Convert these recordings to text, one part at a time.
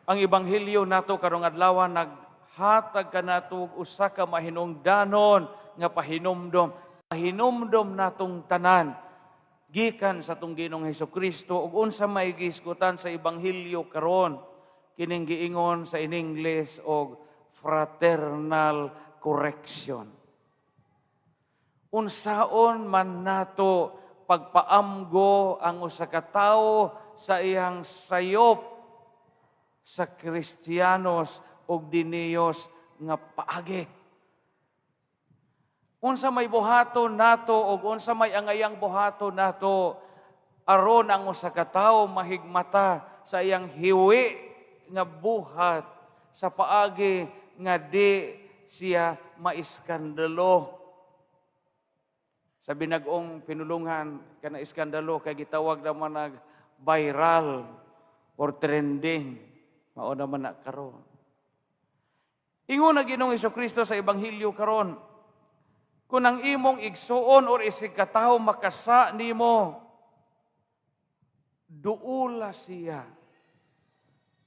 Ang ebanghelyo nato karong adlaw naghatag kanato og usa ka mahinungdanon nga pahinumdom. Pahinumdom natong tanan gikan sa atong Ginoong Hesukristo ug unsa may gihisgutan sa ebanghelyo karon, kining giingon sa in English og fraternal correction. Unsaon man nato pagpaamgo ang usa ka tawo sa iyang sayop sa Kristiyanos ug diniyos nga paagi? Unsa may buhaton nato ug unsa may angayang buhaton nato aron ang usa ka tawo mahigmata sa iyang hiwi nga buhat sa paagi nga di siya maiskandalo? Sa binag-ong pinulungan, kana iskandalo kay gitawag naman nag viral or trending. Mao naman na karon. Ingon na Ginoong Kristo sa ebanghelyo karon, kung ang imong igsuon or isig katawo makasa nimo, duula siya.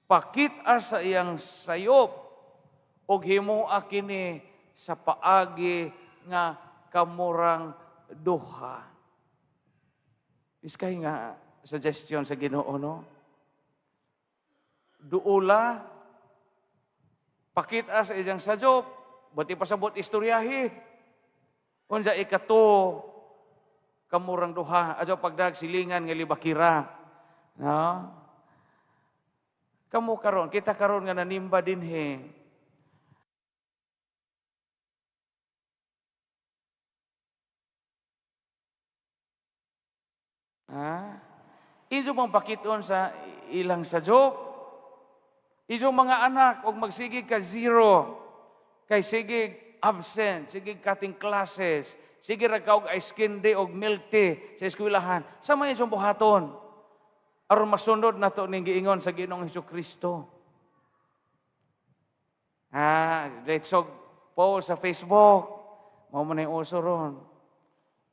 Pakita sa iyang sayop og himoa kini sa paagi nga kamurang duha. Iskay nga suggestion sa Ginoo, no? Duula, pakita sa iyang sayop, buti pasabot istoryahi. Unsa ikato, kamurang duha, adyo pagdag silingan nga libakira. No? Kamo karon, kita karon nga nanimba dinhi. Ha? Injo bang pakiton sa ilang sajop? Inyong mga anak, og magsige ka zero, kay sige absent, sige cutting classes, sige ra ka og ice candy og milk tea sa eskwelahan. Sa may inyong buhaton aron masunod nato ning giingon sa Ginoong Hesukristo? Ha, let's post sa Facebook. Mao man ay uso ron.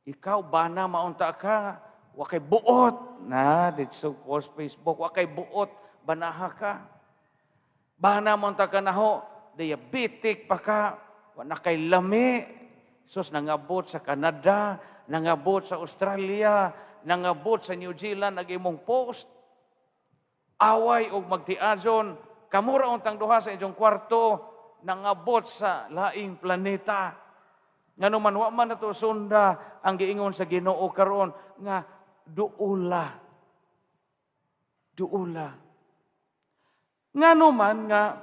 Ikaw bana maunta ka, wa kay buot. Na, let's post Facebook, wa kay buot, banaha ka. Bana maunta ka naho, diabetic pa ka, wa na kay lami. Sus, nangabot sa Canada, nangabot sa Australia, nangabot sa New Zealand, ang imong post. Away og magtiajon, kamura untang duha sa inyong kwarto, nangabot sa laing planeta. Ngano man wa man nato sunda ang giingon sa Ginoo karon nga duula. Duula. Ngano man nga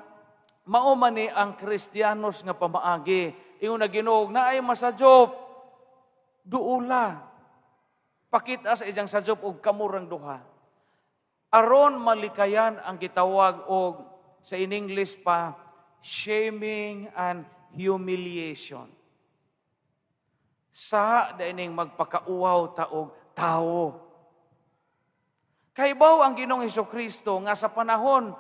mao man ni ang Kristiyanos nga pamaagi. Ingon na Ginoo, naay masajop, duula. Pakita sa iyang sajop og kamurang duha. Aron malikayan ang gitawag og sa in English pa shaming and humiliation. Sa daining magpakauwaw ta og tawo. Kaybaw ang Ginoong Hesukristo nga sa panahon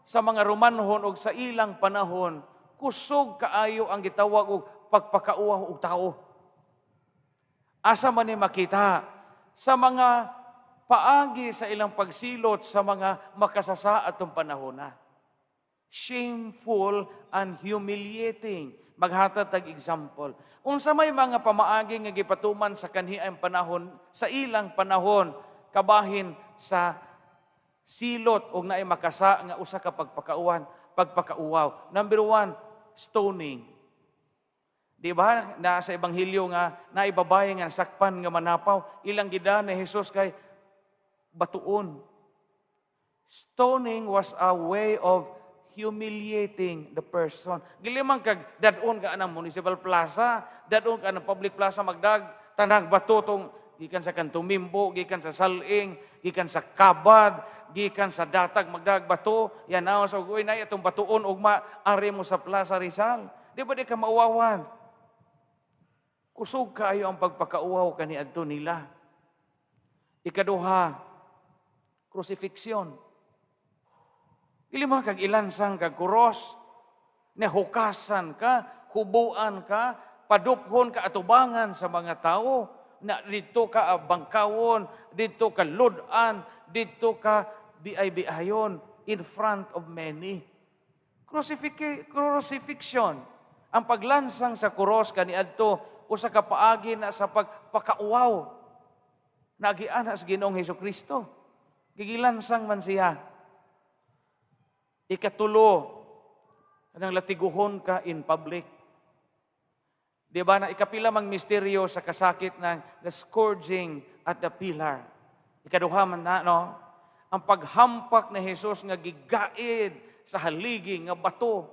sa mga Romanhon og sa ilang panahon, kusog kaayo ang gitawag og pagpakauwaw og tawo. Asa man ni makita? Sa mga paagi sa ilang pagsilot sa mga makasasa atong panahon na. Shameful and humiliating. Maghatag tag example. Unsa may mga pamaagi nga gipatuman sa kanhiang panahon, sa ilang panahon, kabahin sa silot og naay makasa nga usa ka pagpakauwaw. Number 1, stoning. Di ba na sa ebanghelyo nga naay babaye nga sakpan nga manapaw, ilang gida ni Jesus kay batuon. Stoning was a way of humiliating the person. Dili man kag dad-on ka anang municipal plaza, dad-on ka anang public plaza, magdag tanag bato tong gikan sa Kantumimbo, gikan sa Saling, gikan sa Kabad, gikan sa Datag, magdag bato, yan aw sa uy na itong batuon ugma ari mo sa Plaza Rizal. Di ba di ka mauwawan? Kusog kaayo ang pagpakauwaw kaniadto nila. Ikaduha, crucifixion. Dili man kag ilansang kag kuros, nahukasan ka, hubuan ka, paduphon ka atubangan sa mga tao, na dito ka bangkawon, dito ka ludan, dito ka biay-biayon. in front of many. Crucifixion, ang paglansang sa kuros kaniadto, usa ka paagi na sa pagpakauwaw. Naagian sa Ginoong Hesus Kristo. Gigilansang man siya. Ikatulo, kanang latiguhon ka in public. Di ba na ikapila mang misteryo sa kasakit ng the scourging at the pillar? Ikaduha man na, no? Ang paghampak ni Jesus nga gigaid sa haligi nga bato.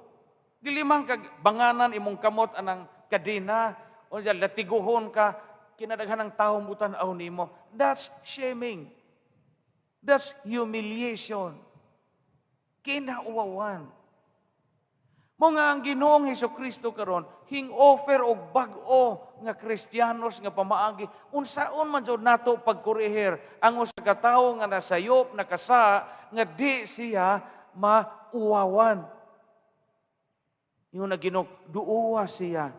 Dili man kag banganan imong kamot anang kadena o latiguhon ka, kinadaghan ng tao mutan-aw nimo. That's shaming. That's humiliation. Kinauwawan. Mao nga ang Ginoong Hesus Kristo karon hing-offer og bag-o nga Kristiyanos nga pamaagi unsaon man jud nato pagkurehir ang usa ka tawo nga nasayop, nakasa, nga di siya mauwawan. Ingon na Ginoo, duowa siya.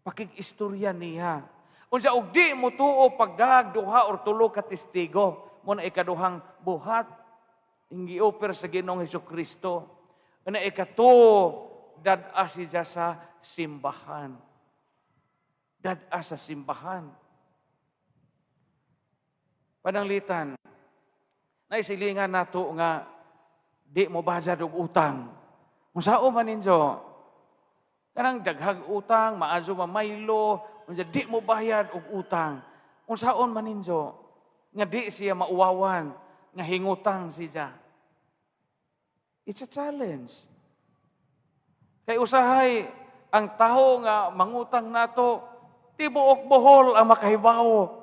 Pakig-istorya niya. Unsa og di mo tuo, pagdag duha or tulo ka testigo. Mao na ikaduhang buhat ing gi-offer sa Ginoong Hesus Kristo. Na ikatuo, dad-a siya sa simbahan. Dad-a sa simbahan. Pananglitan, naisilingan nato nga di mo bayad og utang. Unsaon man ninyo? Kanang daghag utang, maayo mamaylo, unsa di mo bayad og utang. Unsaon man ninyo? Nga di siya mauwawan, nga hingutang siya. It's a challenge. Kay usahay, ang tawo nga mangutang nato, tibuok Bohol ang makahibawo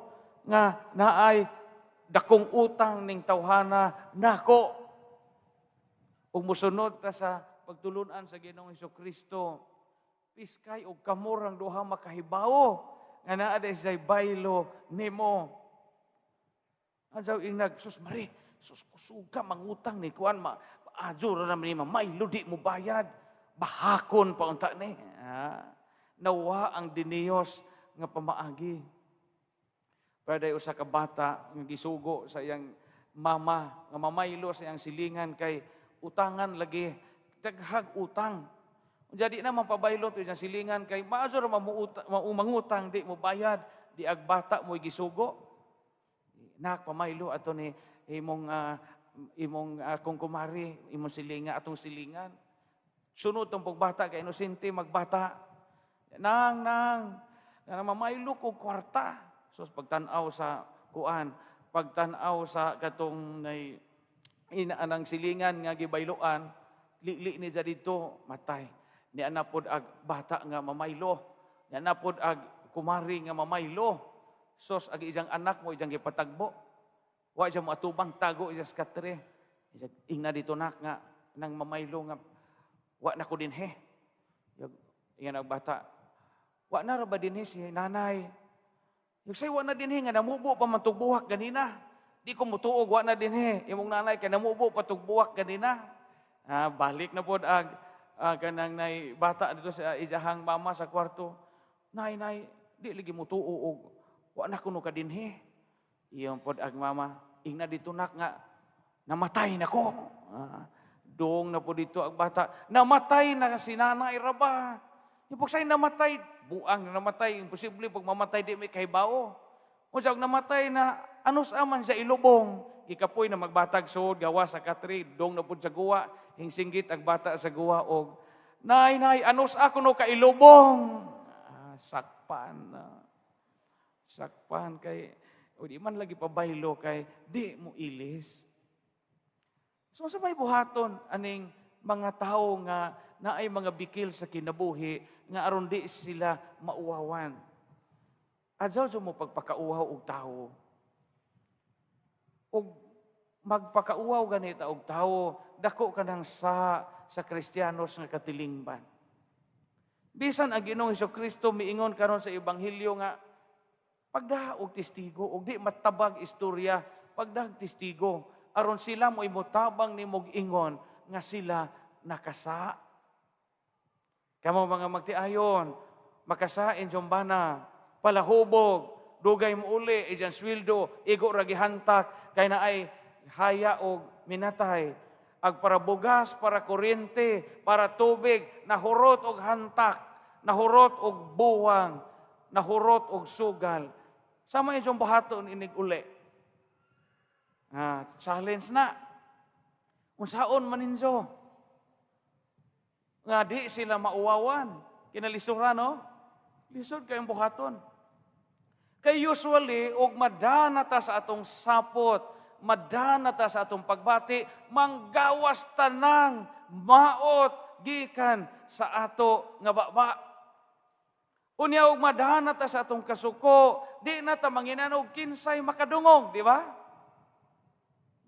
nga naay dakong utang ning tawhana nako. Ug mosunod ta sa pagtulunan sa Ginoong Kristo, piskay og kamurang duha makahibawo nga naa diay siya'y baylo nimo. Adyaw inag, "Sus Mari, sus kusuga mangutang ni kuan, ma adyo ra naman ni mamaylo, di mo bayad. Bahakon pa unta ni." Ah, nawa ang diniyos nga pamaagi. Pero usa ka bata nga gisugo sa iyang mama nga mamaylo sa iyang silingan kay utangan lagi, daghag utang. Jadi na mapabaylo to iyang silingan kay maadyo ra mangutang, di mo bayad, di ag bata mo gisugo. "Nak, pamaylo ato ni imong akong kumari, imong silingan, atong silingan." Sunod tong pagbata kay inosente magbata. "Nang, nang, nga mamaylo ko kwarta." So pagtan-aw sa kuan, pagtan-aw sa katong nay ina anang silingan nga gibayloan, lili ni dito, matay. Ni anapod ag bata nga mamaylo. Ni anapod ag kumari nga mamaylo. Sos ag iyang anak mo iyang gipatagbo. Wa siya mo atubang, tago iya sa katre. "Ingna dito, nak, nga nang mamaylo nga wa na ko dinhe." Ingon ang bata, "Wa na ra ba dinhe si nanay?" "Yung say wa na dinhe nga namubo pa man tugbuhak ganina. Di ko mutuog wa na dinhe imong nanay kay namubo pa tugbuhak ganina." Ah, balik na pod ag kanang nay bata dito sa iyahang mama sa kwarto. "Nay, nay, di lagi mutuo og wa na kuno ka dinhe." Iyon pod ag mama, "Ingna dito, nak, nga namatay na ko." Ah, dong na po dito ang bata. "Namatay na si nanay raba." Yung pag sa'yo namatay, buang na namatay, imposible pag mamatay di may kahibawo. O siya, namatay na, ano sa man siya ilubong? Gikapoy na magbatag suod, gawa sa katri, dong na po sa guwa, hingsinggit ang bata sa guwa, og, "Nay, nay, ano sa ako no kailubong?" Ah, sakpan na. Sakpan kay, o di man lagi pabaylo kay, di mo ilis. So sa may buhaton aning mga tao nga naay mga bikil sa kinabuhi nga aron di sila mauwawan? Adyaw mo pagpakauwaw og tawo. Og magpakauwaw ganita og tawo, dako ka ng sa Kristiyanos nga katilingban. Bisan ang Ginoong Kristo miingon karon sa ebanghelyo nga pagdaha og testigo og di matabag istorya, pagdahag testigo aron sila mo imutabang nimog ingon nga sila nakasa. Kamo mga magtiayon, makasain yung bana, palahubog, dugay mo uli, iyan sweldo, igo ra gihantak, kay naay haya og minatay. Ag para bugas, para kuryente, para tubig, nahurot og hantak, nahurot og buwang, nahurot og sugal. Sama inyong buhaton inig uli. Ah, challenge na. Unsaon man ninyo? Nga di sila mauwawan. Kinalisuran, no? Lisod kayong buhaton. Kay usually, og madana ta sa atong sapot, madana ta sa atong pagbati, manggawas tanang maot gikan sa ato nga baba. Unya og madana ta sa atong kasuko, di na ta manginan og kinsay makadungog, di ba?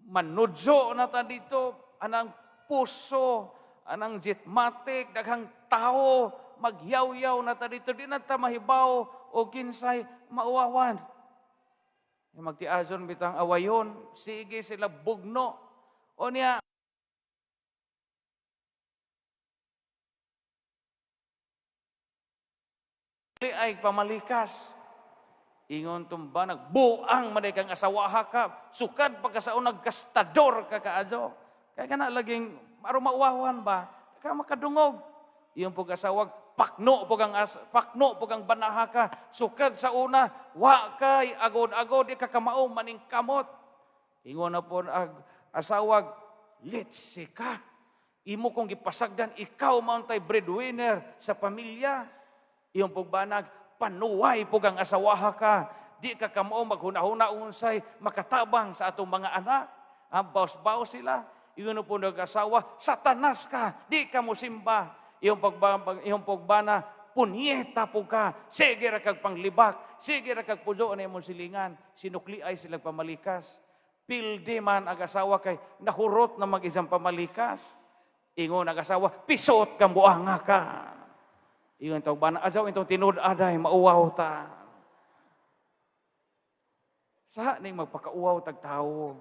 Manudyo na ta dito, anang puso, anang jetmatic, daghang tao, magyaw-yaw na ta dito, di na ta mahibaw o kinsay mauwawan. Magtiazon bitang awayon, sige sila bugno. O niya, ay pamalikas. Ingon tumba, nagbuang man kang asawaha ka, sukad pagkasaon nagkastador ka kaadyo. Kaya ka na laging, aron mauwawan ba, ka makadungog. Iyong pag-asawag, pakno pug ang banaha ka, sukad sa una, wa kay agod-agod, di ka kamao maning kamot. Ingon na po ag asawag, litsi ka. Imo kong gipasagdan, ikaw mauntay breadwinner sa pamilya. Iyong pugbanag, panuway pug ang asawaha ka. Di ka kamao maghuna-huna unsay makatabang sa atong mga anak. Ang baos-baos sila. Iyon po nag-asawa, satanas ka, di ka mosimba. Iyong pagbana, punyeta po ka, sige ra kag panglibak, sige ra kag puso na imong silingan, sinukli ay silang pamalikas. Pildi man ang asawa kay nahurot na mag-isang pamalikas. Ingon ang asawa, pisot kang buanga ka. Ingon tawag bana, asaw itong tinud aday, mauwaw ta. Sa ning magpakauwaw tag tawo.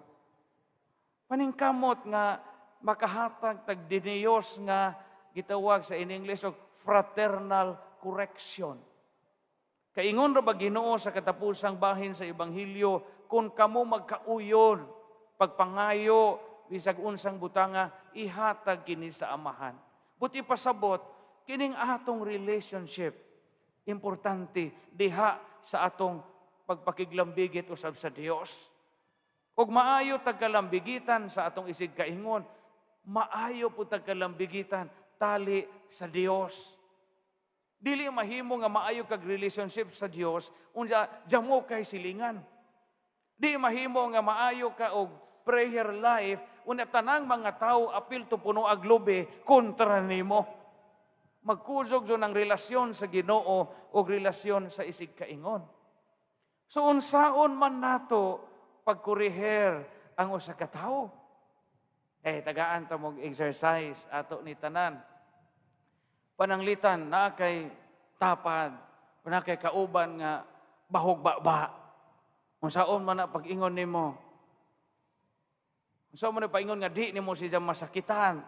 Paningkamot nga makahatag tag diniyos nga gitawag sa in English og fraternal correction. Kaingon ra ba Ginoo sa katapusang bahin sa ebanghelyo, kung kamo magkauyon, pagpangayo bisag unsang butanga, ihatag kini sa Amahan. Buti pasabot kining atong relationship importante diha sa atong pagpakiglambigit usab sa Dios. Og maayo tagkalambigitan sa atong isig kaingon, maayo po tagkalambigitan tali sa Dios. Dili mahimo nga maayo kag relationship sa Dios unya jamo kay silingan. Di mahimo nga maayo ka og prayer life unya tanang mga tawo apil to puno ag lubi kontra nimo. Magkuzog jud ang relasyon sa Ginoo og relasyon sa isig kaingon. So unsaon man nato pagkoriher ang usa ka tawo? Tagaan ta mog exercise ato ni tanan. Pananglitan naa kay tapad, naa kay kauban nga bahog baba. Unsaon man na pag-ingon nimo? Unsaon man na pag-ingon nga di nimo siya masakitan,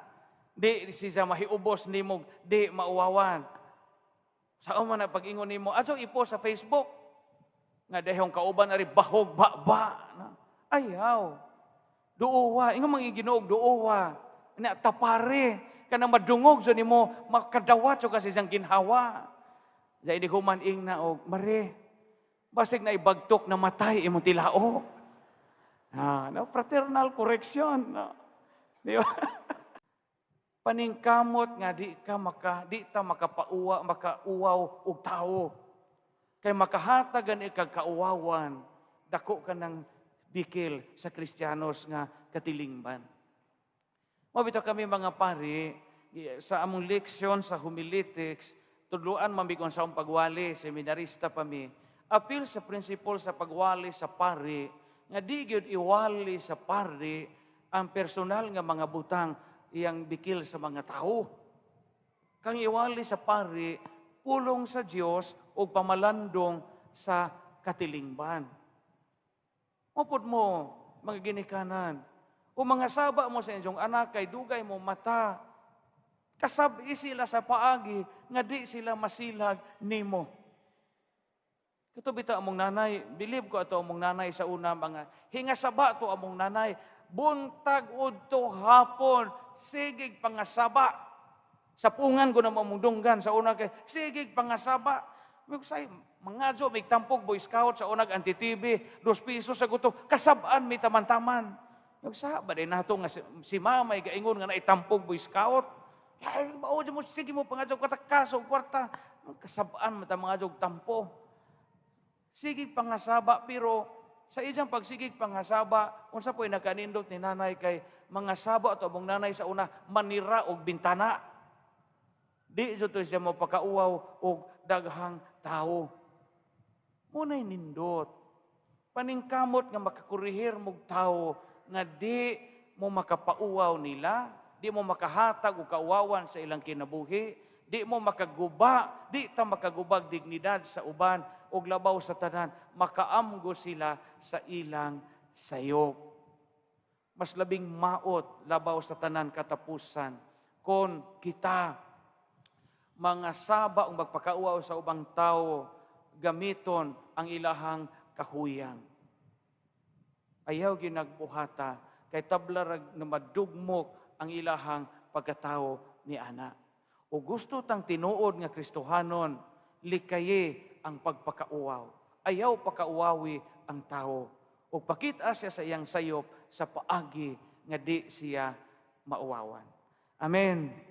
di siya mahiubos nimo, di mauwawan. Unsaon man na pag-ingon nimo? Ato ipo sa Facebook nga dahong kauban ari bahog baba. Ayaw. Duowa, ingon mga Ginoo duowa. Na tapare kanang madungog sa nimo makadawat so kasi siyang ginhawa. Dahil di human ing na og mare. Basig na ibagtok na matay imong tilao. Ah, no, fraternal correction, no. Di ba? Paningkamot nga di ka maka di ta makapauwa makauwaw og tawo. Kay makahatagan ikag kauwawan, dako ka ng bikil sa Kristiyanos nga katilingban. Mabito kami mga pari, sa among leksyon sa homiletics, tudluan mamigon sa among pagwali, seminarista pa mi, apil sa principle sa pagwali sa pari, nga di gyud iwali sa pari ang personal nga mga butang iyang bikil sa mga tao. Kang iwali sa pari, pulong sa Dios o pamalandong sa katilingban. Mupod mo, mga ginikanan, o mga saba mo sa inyong anak, kay dugay mo mata, kasabi sila sa paagi, nga di sila masilag nimo. Kato bitaw among nanay, believe ko ato among nanay sa una, mga hingasaba to among nanay, Buntag udto hapon, sigig pangasaba. Sa pungan ko na mamundunggan sa una kay sigig pangasaba. Say, mga jo, may tampok Boy Scout sa unag anti-TB, 2 piso sa guto, kasabaan may taman-taman. Yung sa ba din nato nga si mama ay gaingon nga naitampok Boy Scout. Ay, bao mo, sige mo pangadyo kata kaso kwarta. Kasabaan mata mga jog tampo. Sige pangasaba, pero sa isang pagsigig pangasaba, unsa po'y nakanindot ni nanay kay mga saba ato among nanay sa una manira og bintana. Di jud to siya mo pakauwaw og daghang tao. Muna'y nindot. Paningkamot nga makakurihir mog tao nga di mo makapauwaw nila, di mo makahatag og kauwawan sa ilang kinabuhi, di mo makaguba, di ta makagubag dignidad sa uban og labaw sa tanan, makaamgo sila sa ilang sayop. Mas labing maot labaw sa tanan katapusan kon kita mga saba ang magpakauwaw sa ubang tao, gamiton ang ilahang kahuyang. Ayaw ginagbuhata kay tabla rag na madugmok ang ilahang pagkatao ni ana. O gusto tang tinuod nga Kristohanon, likaye ang pagpakauwaw. Ayaw pakauwawi ang tao. O pakita siya sa iyang sayop sa paagi nga di siya mauwawan. Amen.